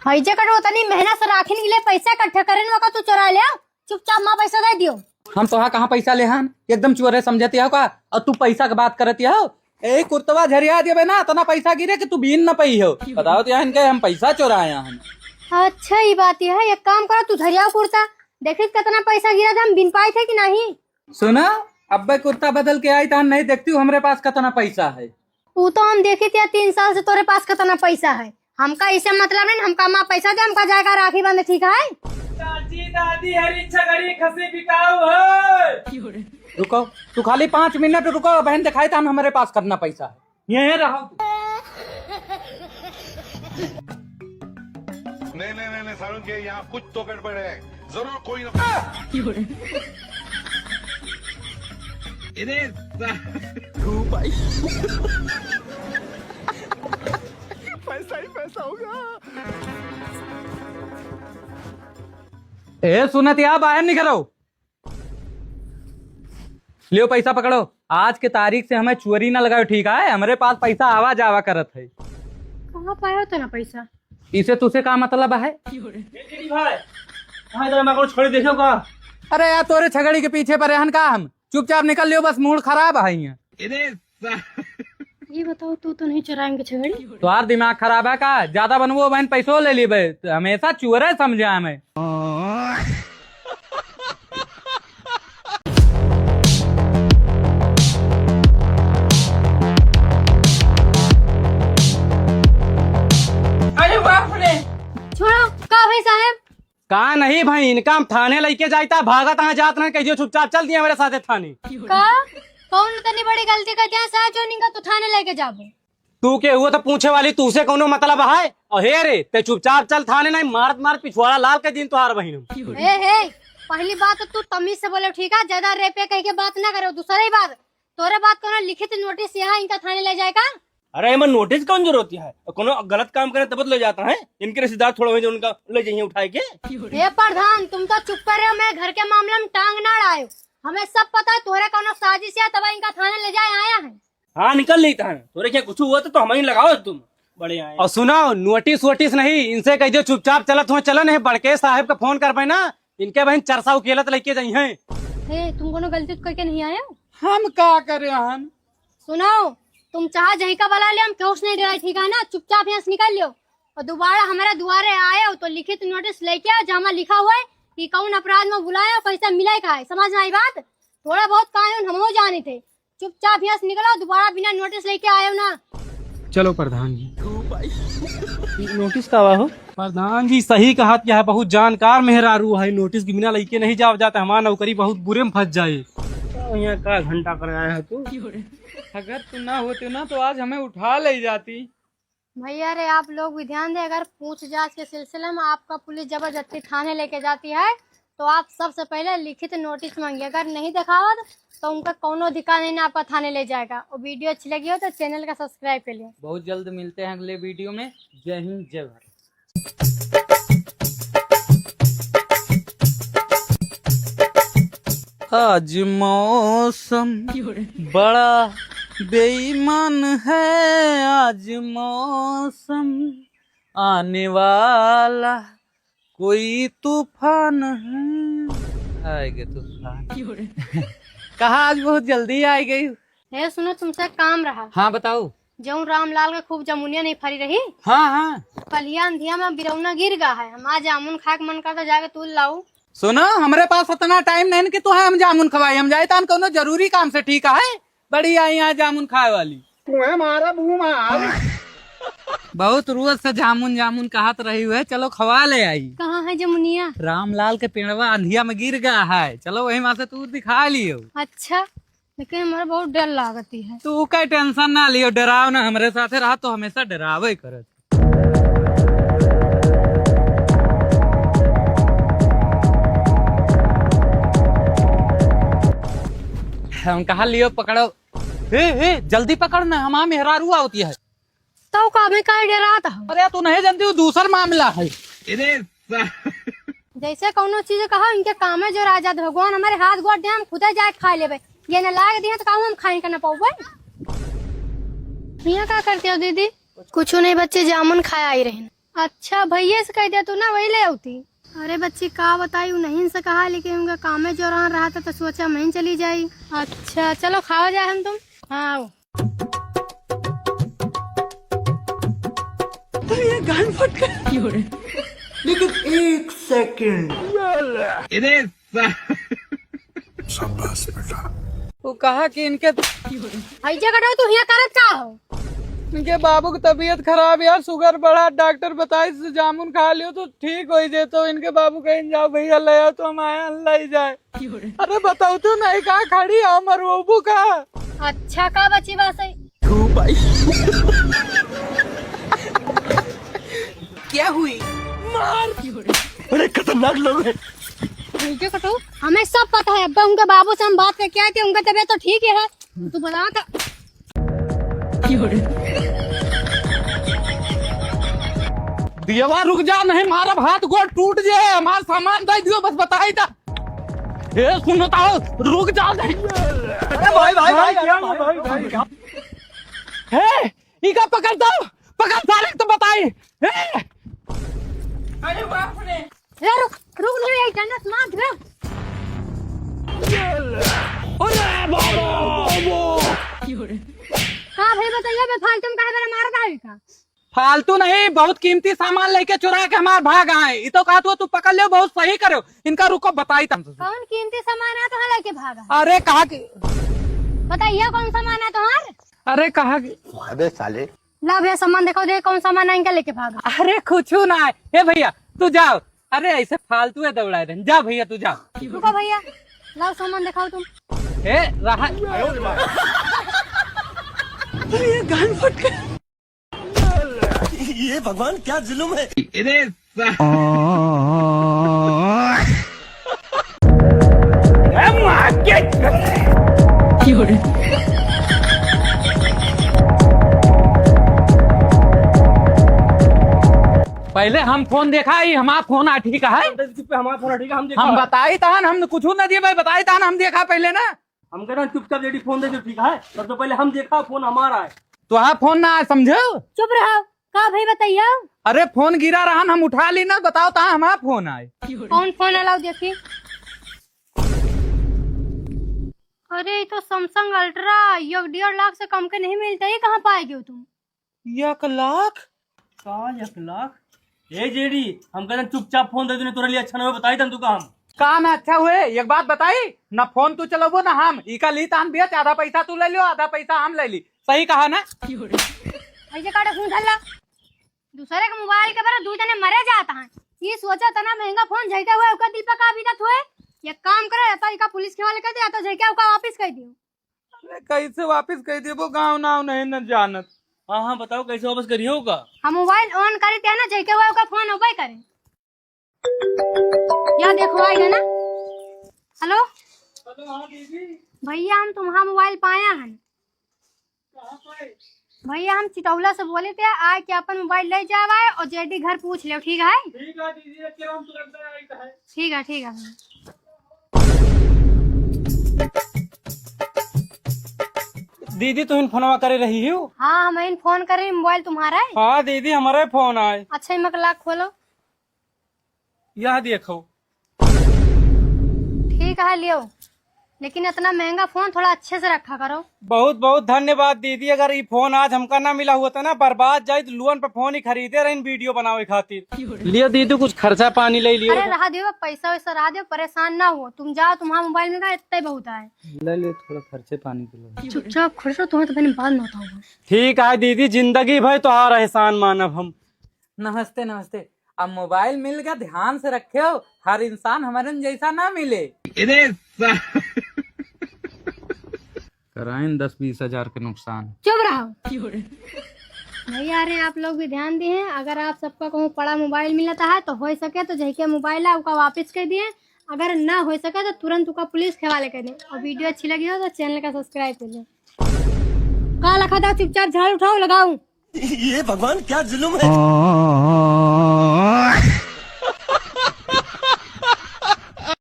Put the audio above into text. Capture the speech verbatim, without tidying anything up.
हई जे कटो तनी मेहनत से राखिन के लिए पैसा इकट्ठा करेन, वका तू चोरा ले, चुपचाप माँ पैसा दे दियो। हम तोहा कहाँ पैसा लेहन, एकदम चोरे समझत हो का? और तू पैसा के बात करत हो, ए कुर्तवा झरिया देबे ना, इतना पैसा गिरे कि तू बीन न पई हो। बताओ तो यहाँ इनके हम पैसा चोराए हन। अच्छा, ई बात है, एक काम करो, तू झरिया कुर्ता, देखित कितना पैसा गिरा था, हम बीन पाए थे कि नहीं? सुना, अब्बे कुर्ता बदल के आई, तहन नहीं देखती हूँ हमरे पास कितना पैसा है। ऊ तो हम देखित है तीन साल से तोरे पास कितना पैसा है। हमका इसे मतलब नहीं, हमका माँ पैसा दे, हमका जाएगा राखी बांधे, ठीक है? चाची, दादी, हरी छगड़ी खसी बिकाऊ है। रुको, तू खाली पाँच मिनट रुको, बहन दिखाई तहन हमरे पास कितना पैसा है। यहीं रहो तू। नहीं, नहीं, नहीं, नहीं, सारुण के यहाँ कुछ तो गड़बड़ है, जरूर कोई ना। अरे सा- पैसा ही पैसा होगा। ए सुनत या, बाहर निकलो। लियो पैसा पकड़ो, आज के तारीख से हमें चोरी ना लगाओ, ठीक है? हमरे पास पैसा आवा जावा करत है। कहाँ पायो तना पैसा? इसे तुसे का मतलब है? ए जेडी भाई, कहाँ इधर हमारे को छोड़ देखे का? अरे यार, तोरे छगड़ी के पीछे परे हन का हम? चुपचाप निकल लियो, बस मूड खराब है यहाँ। ये बताओ, तू तो नहीं चुराएंगे छगड़ी? तोहार दिमाग खराब है का? ज्यादा बनबो बहन, पैसो ले लीबे। हमेशा चोरे समझे हमें। अरे बाप रे! छोड़ो, का भाई साहब? का नहीं भाई, इनका हम थाने लेके जाइता, भागत हाँ जात नहीं, कहियो चुपचाप चल दिया मेरे साथे थाने। का? कौन इतनी बड़ी गलती कर दिया साहब जो इनका तू थाने लेके जाबो? तू के हुआ तो पूछे वाली, तू से कौनो मतलब है? और हे रे, ते चुपचाप चल थाने, नहीं मारत मारत पिछवाड़ा लाल कर दिन तोहार बहिन। हे, हे, पहली बात तो तू तमीज से बोले, ठीक है? ज्यादा रे पे कह के बात ना करो। दूसरा ही बात, तोरे बात कौनो लिखित नोटिस यहाँ इनका थाने ले जाए का? अरे एमन नोटिस कौन जरूरत है? कौनो गलत काम करे तब तो ले जाता है। इनके रिश्तेदार थोड़ा हो जो उनका ले जाइए उठाए के। हे प्रधान, तुम तो चुप कर रहे हो, मैं घर के मामले में टांग ना अड़ायो। हमें सब पता है तोहरे कौनो साजिश है, तब इनका थाने ले जाए आया है। हाँ, निकल लेता है। तोरे क्या कुछ हुआ तो, तो हम ही लगाओ तुम। बड़े आए। और सुनो, नोटिस वोटिस नहीं, इनसे कह दो चुपचाप चलत हो, चलन है, बड़के साहब का फोन करबे ना, इनके बहन चरसा उकेलत लेके जाई हैं। हे, तुम कोनो गलती तो करके नहीं आए हो? हम का करे हन? सुनो, तुम चाहे जहीं का बला ले, हम केहू से नहीं डराए, ठीक है ना? चुपचाप यहाँ से निकल लियो और दोबारा हमारे दुआरे आए हो तो लिखित नोटिस लेके आओ, जहाँ लिखा हुआ है कि कौन अपराध में बुलाए और कैसे मिले खाए। समझ में आई बात? थोड़ा बहुत कानून हम हो जाने थे। चुपचाप यहाँ से निकलो, दोबारा बिना नोटिस लेके आए हो ना। चलो प्रधान जी, नोटिस का हुआ हो? प्रधान जी सही कहत, यह बहुत जानकार मेहरारू है, नोटिस के बिना लइके नहीं जाव जात, हमार नौकरी बहुत बुरे में फंस जाए। तो यहाँ का घंटा कर आया है तू? अगर तू ना होते ना तो आज हमें उठा ले जाती। भैया रे, आप लोग भी ध्यान दें, अगर पूछ जांच के सिलसिले में आपका पुलिस जबरदस्ती थाने लेके जाती है तो आप सबसे पहले लिखित नोटिस मांगिए, अगर नहीं दिखावत तो उनका कौनो अधिकार नहीं ना आपका थाने ले जाएगा। और वीडियो अच्छी लगी हो तो चैनल का सब्सक्राइब कर लियो। बहुत जल्द मिलते हैं अगले वीडियो में। जय हिंद, जय भारत। आज मौसम बड़ा बेईमान है, आज मौसम आने वाला कोई तूफान है। आएगे तूफान। कहाँ आज बहुत जल्दी आ गई। हे सुनो, तुमसे काम रहा। हाँ बताओ। जौन रामलाल के खूब जामुनिया नहीं फरी रही। हाँ, हाँ। कलिया अंधिया में बिरौना गिर गा है, हमार जामुन खाए के मन करता, जाके तूल लाऊ। सुनो, हमरे पास इतना टाइम नहीं कि तुहे हम जामुन खवाई, हम जाए तान कौनो जरूरी काम से, ठीक है? बड़ी आई यहाँ जामुन खाए वाली। तुहे मारा बू मार। बहुत रोज से जामुन जामुन कहत रही हुए, चलो खवा ले आई। कहाँ है जमुनिया? रामलाल के पेड़वा अंधिया में गिर गया है, चलो वही वहां से तू दिखा लियो। अच्छा, लेकिन हमारा बहुत डर लागती है। तू का टेंशन ना लियो, डराव ना, हमरे साथे रहा तो हमेशा डरावे करत। हम कहा लियो पकड़ो। हे, हे, जल्दी पकड़ ना, हमार मेहरारू आवती है। तो का में काहे डरात हो? अरे तू नहीं जानती, वो दूसर मामला है। अरे सा- जैसे कौनो चीज कहा, इनके काम है जो राजा भगवान हमारे हाथ गोड़ दे, हम खुदे जाए खा लेबे। ये न लाग दिया तो कहूँ हम खाए का न पाऊबे। यहाँ का करते हो दीदी? कुछ नहीं बच्ची, जामुन खाए आई रही। अच्छा, भैया से कह दिया तू ना, वही ले आती। अरे बच्ची, का बताई, उन्हीं से कहा, लेकिन उनका कामे जो रहा रहा था, तो सोचा मैं चली जाई। अच्छा, चलो खाओ जाए हम तुम। हाँ, आओ। अरे ये गान फट गया। लेकिन एक सेकंड। शाबाश बेटा। वो कहा कि इनके ऐसे कटो, तू हियाँ करत का हो? इनके बाबू की तबीयत खराब यार, शुगर बढ़ा, डॉक्टर बताइस जामुन खा लियो तो ठीक हो जाए। तो इनके बाबू कहीं, "जाओ भैया ले आओ, तो हम आए ले जाए।" अरे बताओ तो नहीं, कहाँ खड़ी हो, मरवाबू का? अच्छा का बची बात है? क्या हुई? मार। बड़े खतरनाक लोग हैं। ठीक है कटो, हमें सब पता है। अब्बा उनके बाबू से हम बात करके आए थे, उनका तबीयत तो ठीक ही है। तू बता तो। दियवा रुक जा, नहीं मारब हाथ गोड़ टूट जे, हमार सामान दे दियो, बस बताई ता। ए सुनो तो, रुक जा, नहीं। अरे भाई, भाई, भाई, क्या हुआ, भाई, भाई? हे, इका पकड़ दो, पकड़ साले तो बताई। हे। अरे बाप रे। ए, रुक, रुक, नहीं, ये जन्नत मार दे। अरे बाबा, बाबा। हाँ भाई, बताइए, बे फालतू में काहे मेरे मारत है का? फालतू नहीं, बहुत कीमती सामान लेके चुरा के हमार भाग आए। ई तो कहा तू, तू पकड़ ले, बहुत सही करे। इनका रुको, बताई तुमसे। कौन कीमती सामान है तो लेके भागा? अरे कहा कि बताइए कौन सामान है तुम्हार? अरे कहा कि अबे साले। ला भैया सामान दिखाओ, देख कौन सामान है इनका लेके भागा। अरे कुछ ना है। हे भैया तू जाओ। अरे ऐसे फालतू है दौड़ा रहे। जा भैया तू जा। रुको भैया, लाओ सामान दिखाओ तुम। हे रहा। अरे ये गान फट गया। ये भगवान क्या जुल्म है। अरे सा- पहले हम फोन देखा ही, हमारा फोन आ ठीक है। चुप पे हमारा फोन आ ठीक है, हम देखा हम है। बताई तहन, हम कुछ ना दिए भाई, बताई तहन हम देखा पहले ना। हम कह रहे हैं चुपचाप जेडी फोन दे दो, ठीक है? सबसे पहले हम देखा फोन हमारा है। तो हाँ फोन ना आए, समझो? चुप रहो, का भाई बताइयो? अरे फोन गिरा रहा न, हम उठा ली ना, बताओ तहाँ हमारा फोन आए। कौन फोन है, लाओ देखी। अरे ये तो Samsung Ultra, ये डेढ़ लाख से कम के नहीं मिलता, ये कहाँ पाए गए तुम? एक लाख? का एक लाख? ए जेडी, हम कहते हैं चुपचाप फोन दे देने, तोरे लिए अच्छा ना हो, बताई तन तू काम। काम अच्छा हुए, एक बात बताई, ना फोन तू चलाबो ना हम, इका ली तान बेच, आधा पैसा तू ले लियो, आधा पैसा हम ले ली, सही कहा ना? ऐसे काटे फोन धर ला, दूसरे के मोबाइल के बरे दू जने मरे जाता है, ये सोचा तना महंगा फोन झैके हुए, ओकर दिल पर का बीतत हुए? एक काम करे, या तो इका पुलिस के हवाले कर दे, या तो झैके ओका वापिस कर दियो। अरे, कैसे वापिस कइ देबो? गाँव नाव नहीं न जानत। हाँ, हाँ, बताओ, कैसे वापस करियो का? हम मोबाइल on करी थे ना, जैके हुआ ओका फोन होबे करे। या देखो, आइगा ना। हेलो? हेलो, हाँ, दीदी। भैया, हम तुम्हारा मोबाइल पाया है। कहाँ पाए? भैया, हम चिटौला से बोले थे, आए के अपन मोबाइल ले जावा और जेडी घर पूछ लेव, ठीक है? ठीक है, दीदी, रख के हम तुरंत आए, है। ठीक है, ठीक है भैया। दीदी, तुहिन फोनवा करे रही हो? हाँ, हम इन फोन करे, मोबाइल तुम्हारा है? हाँ दीदी, हमारा ही फोन आए। अच्छा, इमा के lock खोलो। यह देखो। ठीक है, लियो, लेकिन इतना महंगा फोन थोड़ा अच्छे से रखा करो। बहुत बहुत धन्यवाद दीदी, अगर ये फोन आज हमका ना मिला हुआ था ना, बर्बाद जाइत, लुअन पे फोन ही खरीदे रहिन वीडियो बनावे खातिर। लियो दीदी, कुछ खर्चा पानी ले लियो। अरे रहा दियो, पैसा वैसा रहा दियो, परेशान ना हो, तुम जाओ, तुम्हारा मोबाइल में का इतना ही बहुत आए। ले लियो, थोड़ा खर्चे पानी के लिए। चुपचाप खर्चो, तुम्हें तो मैंने बाद में बताऊंगा। ठीक है दीदी, जिंदगी भर तोहार एहसान मानब हम। नमस्ते, नमस्ते। अब मोबाइल मिल गया, ध्यान से रखेव, हर इंसान हमरन जैसा ना मिले। अरे सा- कराइन दस बीस हजार के नुकसान। चुप रहो। भैया, अरे आप लोग भी ध्यान दिए, अगर आप सबका कहूँ पड़ा मोबाइल मिलता है तो हो सके तो जैके मोबाइल है ओका वापस कर दिए, अगर ना हो सके तो तुरंत ओका पुलिस के हवाले कर दें। और वीडियो अच्छी लगी हो तो चैनल का subscribe कर लें। का लखा था, चुपचाप झाड़ू उठाओ, लगाओ। ये भगवान क्या जुल्म है।